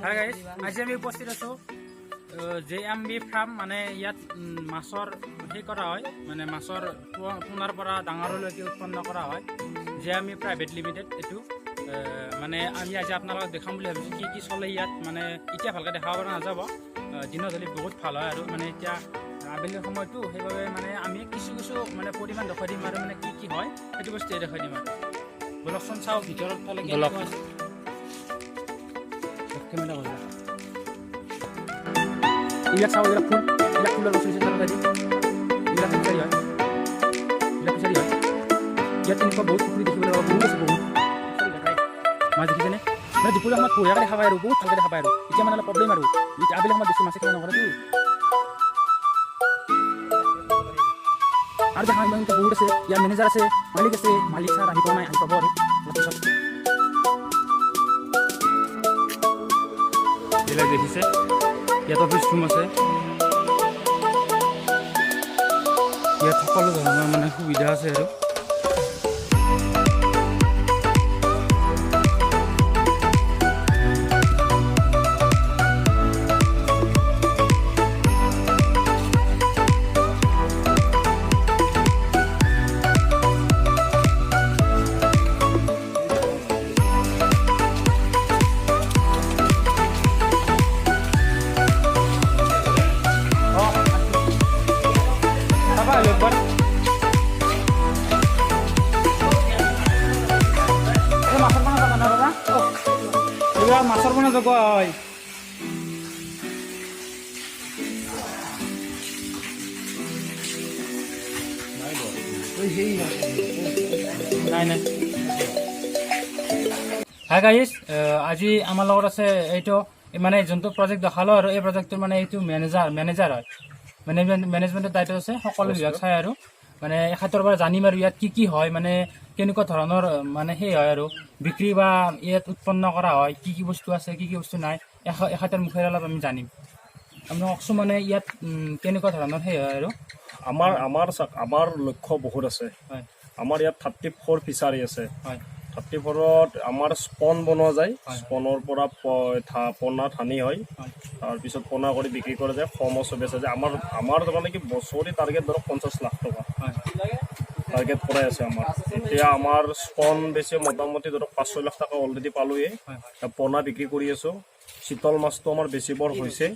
Hi guys, আজি আমি উপস্থিত আছোঁ জে এম বি ফাৰ্ম। মানে ইয়াত মাছৰ সেই কৰা হয়, মানে মাছৰ পোনাৰ পৰা ডাঙৰলৈকে উৎপন্ন কৰা হয়। J M B private limited এইটো। মানে আমি আজি আপোনালোকক দেখাম বুলি ভাবিছোঁ কি কি চলে ইয়াত। মানে এতিয়া ভালকৈ দেখাব পৰা নাযাব, দিনত হ'লে বহুত ভাল হয় আৰু মানে এতিয়া আবেলিৰ সময়টো, সেইবাবে মানে আমি কিছু কিছু মানে পৰিমাণ দেখুৱাই দিম আৰু মানে কি কি হয় সেইটো বস্তুৱে দেখুৱাই দিম। আৰু বলকচোন চাওঁ ভিতৰত ফালে কেনেকুৱা আছে। কেমেৰা কৰিবা। এইবিলাক চাওঁ, এইবিলাক ফুল, এইবিলাক ফুলৰ গছ হৈছে। চাব, এইবিলাক ফিচাৰী হয়, এইবিলাক ফিচাৰী হয়। ইয়াত তেনেকুৱা বহুত পুখুৰী দেখিবলৈ পাব, বহুত আছে, বহুত ফিচাৰী দেখাই। মাছ দেখিছেনে? মানে দুপৰীয়া সময়ত বঢ়িয়াকৈ দেখা পায় আৰু বহুত ভালকৈ দেখা পায়। আৰু এতিয়া মানে অলপ প্ৰব্লেম আৰু এতিয়া আবেলি সময়ত বেছি মাছে খেলা নকৰেতো। আৰু দেখা ইমান বহুত আছে। ইয়াৰ মেনেজাৰ আছে, মালিক আছে। মালিক ছাৰ আহি পোৱা নাই, আহি পাব আৰু অলপ পিছত। এইবিলাক দেখিছে, ইয়াত অফিচ ৰুম আছে। ইয়াত সকলো ধৰণৰ মানে সুবিধা আছে আৰু অঁ চাবা আহিলো একবাৰ। এই মাছৰ পোনা যাব না দাদা? এইবিলাক মাছৰ পোনা জগোৱা হয়। নাই নাই। হাই গাইজ, আজি আমাৰ লগত আছে এইটো মানে যোনটো প্ৰজেক্ট দেখালো আৰু এই প্ৰজেক্টটোৰ মানে এইটো মেনেজাৰ হয়, মেনেজমেণ্টৰ দায়িত্ব আছে, সকলো বিভাগ চাই। আৰু মানে এখেতৰ পৰা জানিম আৰু ইয়াত কি কি হয়, মানে কেনেকুৱা ধৰণৰ মানে সেই হয় আৰু বিক্ৰী বা ইয়াত উৎপন্ন কৰা হয়, কি কি বস্তু আছে, কি কি বস্তু নাই, এখেতৰ মুখেৰে অলপ আমি জানিম। আপুনি কওকচোন, মানে ইয়াত কেনেকুৱা ধৰণৰ সেই হয় আৰু আমাৰ আমাৰ চাওক, আমাৰ লক্ষ্য বহুত আছে। আমাৰ ইয়াত 34 ফিচাৰী আছে। 34ত আমাৰ স্পন বনোৱা যায়। স্পনৰ পৰা পোনা ঠানি হয়। তাৰপিছত পোনা কৰি বিক্ৰী কৰা যায়, কমত বেচা যায়। আমাৰ আমাৰ তাৰমানে কি বছৰি টাৰ্গেট ধৰক 50 লাখ টকা টাৰ্গেট কৰাই আছে আমাৰ। এতিয়া আমাৰ স্পন বেছি মোটামুটি ধৰক 5-6 লাখ টকা অলৰেডি পালোৱে। হয় হয় পোনা বিক্ৰী কৰি আছোঁ। চিতল মাছটো আমাৰ বেচিবৰ হৈছে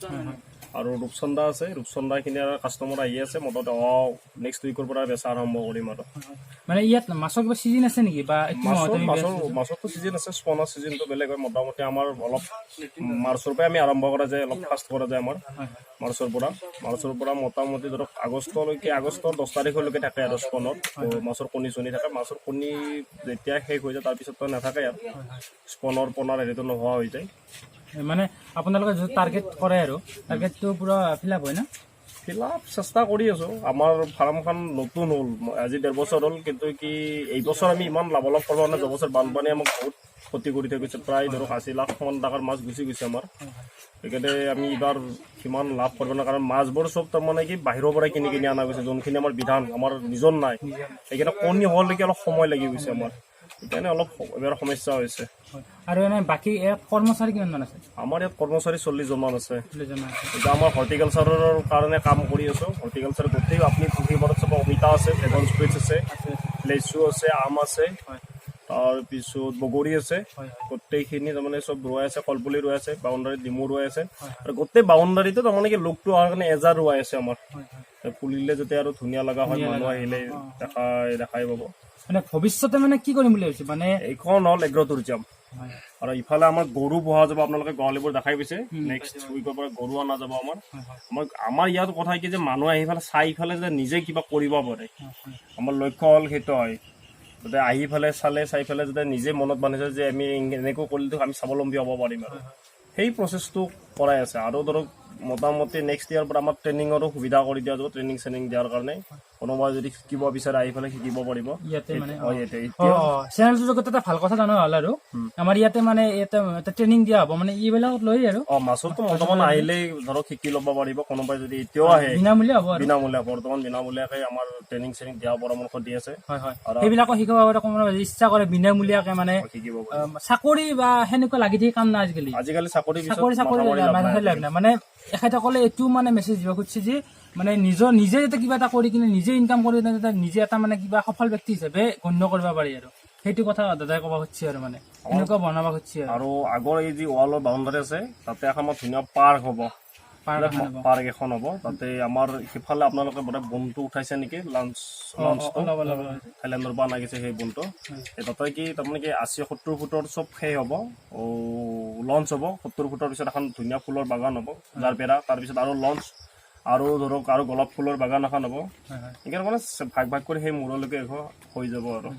আৰু ৰূপচন্দা আছে। ৰূপচন্দাখিনি আৰু কাষ্টমাৰ আহি আছে। মোটামুটি অহা নেক্সট উইকৰ পৰা বেচা আৰম্ভ কৰিম আৰু মানে ইয়াত মাছৰ কিবা চিজন আছে নেকি বা এইটো মাহত মাছৰ আমি মাছৰ মাছৰতো চিজন আছে। স্পনৰ চিজনটো বেলেগ হয়। মোটামুটি আমাৰ অলপ মাৰ্চৰ পৰাই আমি আৰম্ভ কৰা যায়, অলপ ফাষ্ট কৰা যায় আমাৰ। হয় হয় মাৰ্চৰ পৰা মোটামুটি ধৰক আগষ্টলৈকে, আগষ্টৰ 10 তাৰিখলৈকে থাকে আৰু স্পনত মাছৰ কণী চণী থাকে। মাছৰ কণী যেতিয়া শেষ হৈ যায়, তাৰপিছততো নাথাকে আৰু হয় হয় স্পনৰ পোনাৰ হেৰিটো নোহোৱা হৈ যায়। মানে আপোনালোকে যিটো টাৰ্গেট কৰে আৰু টাৰ্গেটটো পুৰা ফিল আপ হয় না? ফিল আপ চেষ্টা কৰি আছো। আমাৰ ফাৰ্মখন নতুন হ'ল, আজি 1.5 বছৰ হ'ল। কিন্তু কি এইবছৰ আমি ইমান লাভালাভ কৰিব পৰা নাই। যোৱা বানপানীয়ে আমাক বহুত ক্ষতি কৰি থৈ গৈছে। প্ৰায় ধৰক 80 লাখ মান টকাৰ মাছ গুচি গৈছে আমাৰ। সেইকাৰণে আমি এইবাৰ সিমান লাভ কৰিব নাই, কাৰণ মাছবোৰ চব তাৰমানে কি বাহিৰৰ পৰাই কিনি কিনি অনা গৈছে। যোনখিনি আমাৰ বিধান আমাৰ নিজৰ নাই, সেইকাৰণে কণী হোৱালৈকে অলপ সময় লাগি গৈছে আমাৰ। সেইকাৰণে অলপ এইবাৰ সমস্যা হৈছে। হয়। আৰু এনে বাকী ইয়াত কৰ্মচাৰী কিমানমান আছে? আমাৰ ইয়াত কৰ্মচাৰী 40জনমান আছে। 40জনমান আছে। এতিয়া আমাৰ হৰ্টিকালচাৰৰ কাৰণে কাম কৰি আছো। হৰ্টিকালচাৰ গোটেই আপুনি পুখুৰী চাব, অমিতা আছে, ড্ৰেগন ফ্ৰুটছ আছে, আছে আছে লেচু আছে, আম আছে, তাৰপিছত বগৰী আছে। হয় হয় গোটেইখিনি তাৰমানে চব ৰোৱাই আছে। কলপুলি ৰোৱাই আছে, বাউণ্ডাৰীত নেমু ৰোৱাই আছে। হয়। আৰু গোটেই বাউণ্ডাৰীটো তাৰমানে কি লোকটো অহাৰ কাৰণে এজাৰ ৰোৱাই আছে আমাৰ। হয় হয় ফুলিলে যাতে আৰু ধুনীয়া লগা হয়, ধুনীয়া মানুহ লগা আহিলে দেখাই দেখাই পাব। মানে ভৱিষ্যতে মানে কি কৰিম বুলি ভাবিছে মানে? এইখন হ'ল এগ্ৰ টুৰিজম। আৰু ইফালে আমাৰ গৰু পোহা যাব। আপোনালোকে গোহালিবোৰ দেখাই পাইছে। নেক্সট উইকৰ পৰা গৰু অনা যাব আমাৰ। হয় হয় আমাৰ আমাৰ ইয়াত কথা কি যে মানুহ আহি পেলাই চাই পেলাই যে নিজে কিবা কৰিব পাৰে। হয় হয় আমাৰ লক্ষ্য হ'ল সেইটো হয়, যাতে আহি পেলাই চালে, চাই পেলাই যাতে নিজে মনত বান্ধিছে যে আমি এনেকৈ কৰিলেতো আমি স্বাৱলম্বী হ'ব পাৰিম। আৰু সেই প্ৰচেছটো কৰাই আছে। আৰু ধৰক মোটামুটি নেক্সট ইয়াৰ পৰা আমাৰ ট্ৰেইনিঙৰো সুবিধা কৰি দিয়া যাব, ট্ৰেইনিং চেইনিং দিয়াৰ কাৰণে। কোনোবা যদি শিকিব বিচাৰে, আহি পেলাই শিকিব পাৰিব। ইয়াতে মানে। অ, ইয়াতে এতিয়া। অ, চেনেলটোৰ জগত এটা ভাল কথা জানা হ'ল আৰু আমাৰ ইয়াতে মানে এটা ট্ৰেইনিং দিয়া হ'ব, মানে এইবিলাকত লৈ আৰু। অ, মাছৰটো বৰ্তমান আহিলেই ধৰক শিকি ল'ব পাৰিব, কোনোবাই যদি এতিয়াও আহে। বিনামূলীয়া হ'ব আৰু? বিনামূলীয়া, বৰ্তমান বিনামূলীয়াকে আমাৰ ট্ৰেইনিং চেইনিং দিয়া পৰামৰ্শ দি আছে। হয় হয় আৰু সেইবিলাকো শিকাব পাৰে। কোনোবাই যদি ইচ্ছা কৰে বিনামূলীয়াকে মানে শিকিব পাৰিব। চাকৰি বা সেনেকুৱা লাগি থাকি কাম নাই আজিকালি। আজিকালি চাকৰি পিছত চাকৰি চাকৰি মাথা মাৰি লাভ নাই। মাথা লাভ নাই। মানে এখেতসকলে এইটো মানে মেছেজ দিব খুজিছে যে মানে নিজৰ নিজে যাতে কিবা এটা কৰি কিনে নিজে ইনকাম কৰি কিনে যাতে নিজে এটা মানে কিবা সফল ব্যক্তি হিচাপে গণ্য কৰিব পাৰি আৰু সেইটো কথা দাদাই ক'ব খুজিছে আৰু মানে এনেকুৱা বনাব খুজিছে আৰু। আৰু আগৰ এই যি ৱালৰ বাউণ্ডাৰী আছে, তাতে এখন আমাৰ ধুনীয়া পাৰ্ক হ'ব। পাৰ্ক এখন হ'ব। পাৰ্ক এখন হ'ব। তাতে আমাৰ সিফালে আপোনালোকে বোধহয় বনটো উঠাইছে নেকি, লাঞ্চটো? অলপ অলপ অলপ। থাইলেণ্ডৰ পৰা অনা গৈছে সেই বনটো। এই তাতে কি তাৰমানে কি 80-70 ফুটৰ চব সেই হ'ব, লঞ্চ হ'ব। 70 ফুটৰ পিছত এখন ধুনীয়া ফুলৰ বাগান হ'ব যাৰ পেৰা, তাৰপিছত আৰু লঞ্চ আৰু ধৰক আৰু গোলাপ ফুলৰ বাগান এখন হ'ব। হয় হয় সেইকাৰণে মানে ভাগ ভাগ কৰি সেই মূৰলৈকে এখন হৈ যাব আৰু।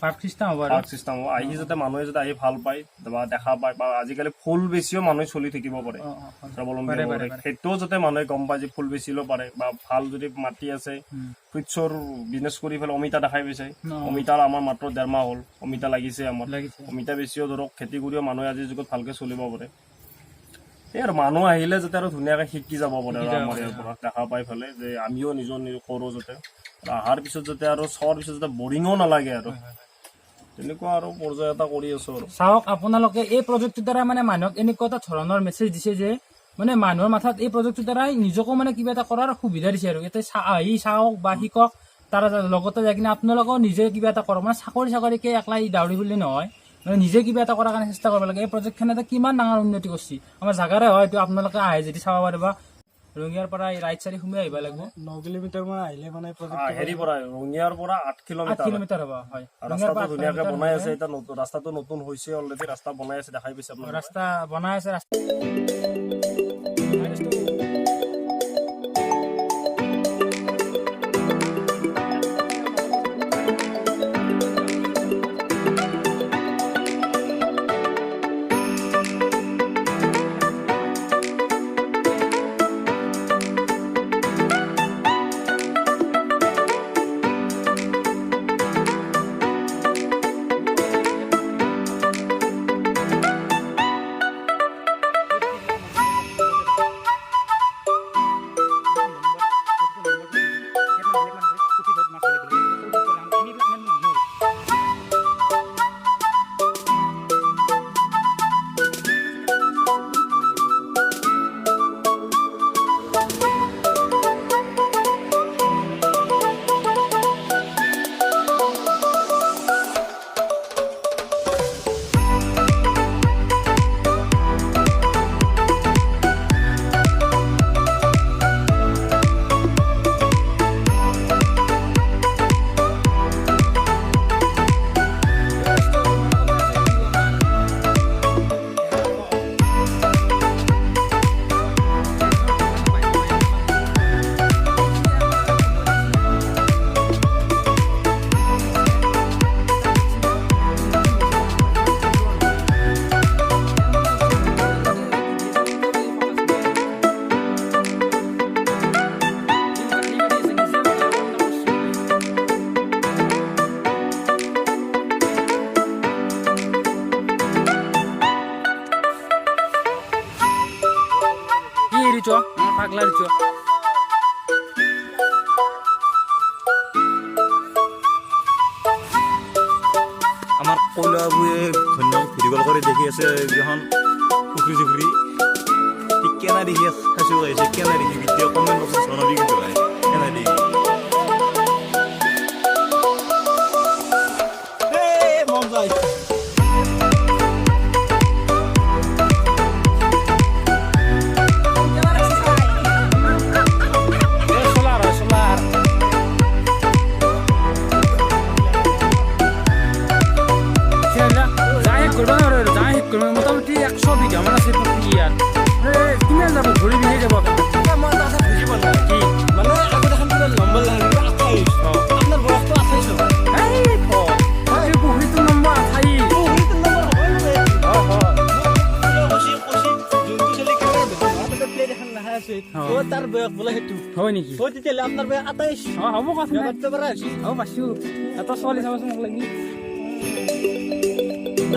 পাৰ্ক চিষ্টেম হ'ব আৰু। পাৰ্ক চিষ্টেম হ'ব। আহি যাতে মানুহে যাতে আহি ভাল পায় বা দেখা পায় বা আজিকালি ফুল বেছিও মানুহে চলি থাকিব পাৰে, অ, অ, হয়। স্বাৱলম্বী পাৰে, হ'ব পাৰে, পাৰে। পাৰে। সেইটোও যাতে মানুহে গম পায় যে ফুল বেচিলেও পাৰে বা ভাল যদি মাটি আছে, ফ্ৰুটছৰ বিজনেছ কৰি পেলাই অমিতা দেখাই পাইছে। অমিতাৰ আমাৰ মাত্ৰ 1.5 মাহ হ'ল, অমিতা লাগিছে আমাৰ। লাগিছে। অমিতা বেছিও ধৰক খেতি কৰিও মানুহে আজিৰ যুগত ভালকে চলিব পাৰে। এই আৰু মানুহ আহিলে যাতে আৰু ধুনীয়াকে শিকি যাব পাৰে আৰু যাব আমাৰ ইয়াৰ পৰা দেখা পাই পেলাই যে আমিও নিজৰ নিজৰ কৰোঁ যাতে, আৰু অহাৰ পিছত যাতে আৰু চোৱাৰ পিছত যাতে বৰিঙো নালাগে আৰু তেনেকুৱা আৰু পৰ্যায় এটা কৰি আছো আৰু। চাওক, আপোনালোকে এই প্ৰজেক্টটোৰ দ্বাৰা মানে মানুহক এনেকুৱা এটা ধৰণৰ মেছেজ দিছে যে মানে মানুহৰ মাথাত এই প্ৰজেক্টটোৰ দ্বাৰাই নিজকো মানে কিবা এটা কৰাৰ সুবিধা দিছে আৰু ইয়াতে আহি চাওক বা শিকক, তাৰ লগতে যাই কিনে আপোনালোকেও নিজে কিবা এটা কৰক। মানে চাকৰি চাকৰিকে একলাই দাউৰি বুলি নহয়, মানে নিজে কিবা এটা কৰাৰ কাৰণে চেষ্টা কৰিব লাগে। এই প্ৰজেক্টখনে এটা কিমান ডাঙৰ উন্নতি কৰিছে আমাৰ জাগাৰে হয়, এইটো আপোনালোকে আহে যদি চাব পাৰিব। ৰঙিয়াৰ পৰা এই ৰাইট চাইডে সোমাই আহিব লাগিব। 9 কিলোমিটাৰ মান আহিলে মানে হেৰিৰ পৰা, ৰঙিয়াৰ পৰা আঠ আঠ কিলোমিটাৰ কিলোমিটাৰ হ'ব, হয়। ৰঙিয়াৰ পৰা ৰাস্তাটো 8 ধুনীয়াকে কিলোমিটাৰ বনাই আছে হ'ব। এতিয়া নতুন ৰাস্তাটো নতুন হৈছে, অলৰেডি ৰাস্তা বনাই আছে, দেখাই পাইছে আপোনালোকে। ৰাস্তা বনাই আছে ৰাস্তা। কি এৰিছ পাগলা এৰিছ? আমাৰ কইলাবোৰে ধন্যক ভিডিঅ' কল কৰি দেখি আছে এইখন পুখুৰী চুখুৰী। সি কেনে দেখি চাইছো আহিছে, কেনে দেখি ভিডিঅ' কমেণ্ট বক্সত জনাবি কিন্তু ভাই, কেনে দেখি। মন যায়। চলাৰ হয় চলাৰ। যাই শেষ কৰিব নোৱাৰো আৰু যাই শেষ কৰিব। মোটামুটি 100 বিঘামান আছে পুখুৰী ইয়াত। কিমান যাব, ভৰি বিষাই যাব। মই এটা কথা বুজি পোৱা নাই। কি? মানে আগত এখন কিবা নম্বৰ লাগে, কিবা 28। আপোনাৰ বয়সটো 28 হ'ব। এই এই পুখুৰীটোৰ নম্বৰ 28। পুখুৰীটোৰ নম্বৰ হ'বই নোৱাৰে। হয় হয়। কৈছি কৈছি যোনটো ছোৱালী কেমেৰা ধৰিব নহয়, তাতে প্লেট এখন লেখা আছে। আছে। অ। অ, তাৰ বয়স বোলে সেইটো। হয় নেকি? অ, তেতিয়াহ'লে আপোনাৰ বয়স 28। অ, হ'ব, কথা নাই। পাতিব পৰা হৈছে। অ, পাইছো। এটা ছোৱালী চাবাচোন মোক লাগি।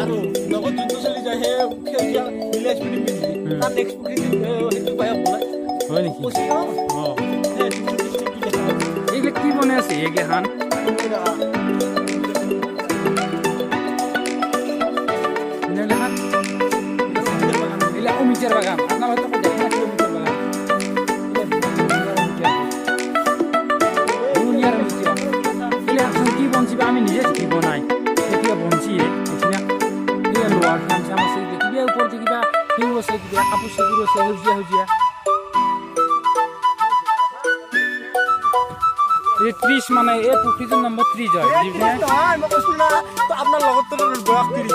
আৰু লগত যোনটো চলি যায়, সেই সেউজীয়া নীলা স্পুটিং পিন্ধি, তাৰ নেক্সট পুখুৰীটো সেইটো বয়স বোলে। হয় নেকি? কৈছে ন। অ। সেই চুটি চুটি দেখা। এইবিলাক কি বনাই আছে এইগিলাখান? এইগিলাখান, এইবিলাক অমিতাৰ বাগান। আপোনাৰ হয়তো দেখা নাছিল অমিতাৰ বাগান। ধুনীয়াৰ অমিতা। এইবিলাক কি বনছি বা আমি নিজে শিকিব নাই। এতিয়া বনছিয়ে নিচিনা। এইয়া লোহাৰ খাম চাম আছে, কিবা ওপৰতে কিবা সেউ আছে, কিবা কাপোৰ চাপোৰ আছে, সেউজীয়া সেউজীয়া। এই 30, মানে এই পুখুৰীটোৰ নম্বৰ 30 হয়। নহয়, মই কৈছো না, আপোনাৰ লগত বয়স 30।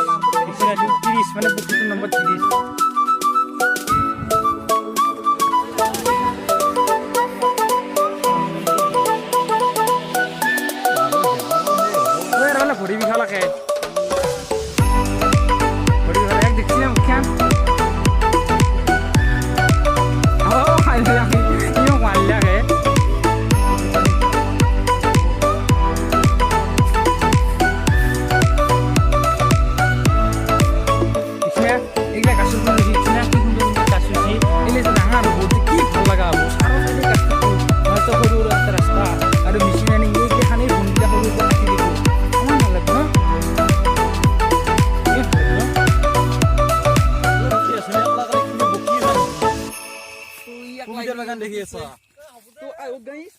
30 মানে পুখুৰীটোৰ নম্বৰ 30। ভৰি বিষালাকে, ভৰি বিষালে। এক দেখছি না মুখখান। অ, মাৰিলাকে। এইগিলা গাছৰ পুলি ৰুইছে না, কি সুন্দৰ সুন্দৰ গাছ ৰুইছে। এইগিলা যে ডাঙৰ হ'ব কি ভাল লগা হ'ব। চাৰো চাইডে গাছ থাকিব, হয়তো সৰু সৰু এটা ৰাস্তা আৰু মেচিন আনি এইগিলাখানেই বনবিলাক সৰু সৰু কাটি দিব। ইমান ভাল লাগিব ন? কি ভাল লাগিব। বাগান দেখি আছা। তো I hope guys